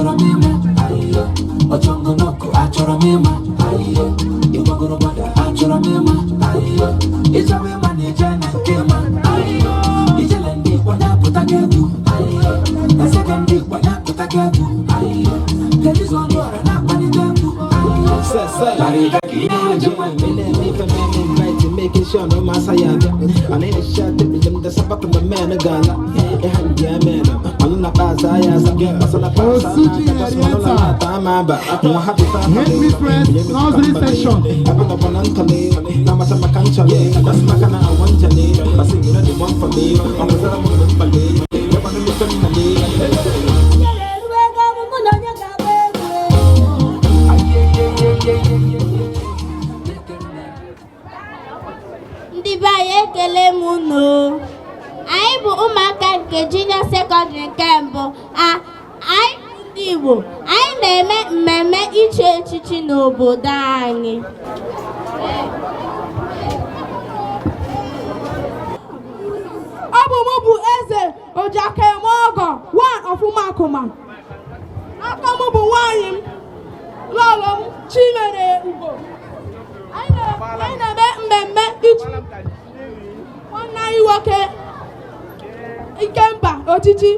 Achọrọ m ịma ahịhịa ọchọngọnọkụ. Achọrọ m ịma ahịhịa ịgbagoro gbada. Achọrọ m ịma ahịhịa ịchọrọ ịma na ije na nke ịma ahịhịa ijele ndị Igbo na-apụta gị egwu ahịhịa ezege ndị Igbo na-apụta gị egwu ahịhịa Telizo ọnụ ọra na-akpalite egwu ahịhịa. Making sure no masa ya bịa ana ịcha tebụl m dasa bakụ na men gala ịha ndị amena ọnụ na paasa ya asa asa na paasa. Osuji Henrietta. Ata ama aba nwa hapụ. Headmistress, nursery section. Abụ na ntọle na masa maka nchọle dasị maka na awọ nchale basị you know the one for me. Ọ bụzara m mgbe mkpale ekwanụ m ife nnale. Ndị be anyị, ekele m unu. Anyị bụ ụmụaka nke junior secondary nke mbụ a. Anyị bụ ndị Igbo. Anyị na-eme mmemme ichi echichi n'obodo anyị. Ọ bụ mụ bụ eze Ojiakaemeọgọ one of Ụmụakụma. Aka m bụ nwaanyị m, lọlọ m Chimere Ugo. Anyị na-eme mmemme ichi nwanne anyị nwoke Ikemba Ochichi.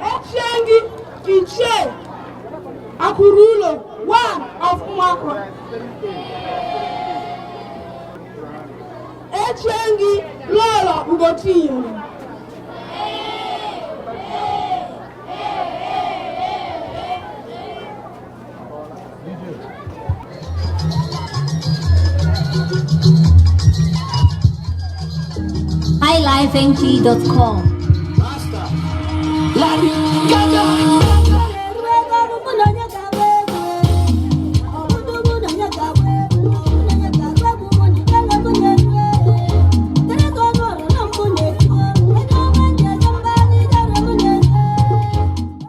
Echie gị Ichie Akụrụ Ụlọ one of Ụmụakụma. Echie gị Lọlọ Ugochinyere. highlifeng.com. Larry Gaga.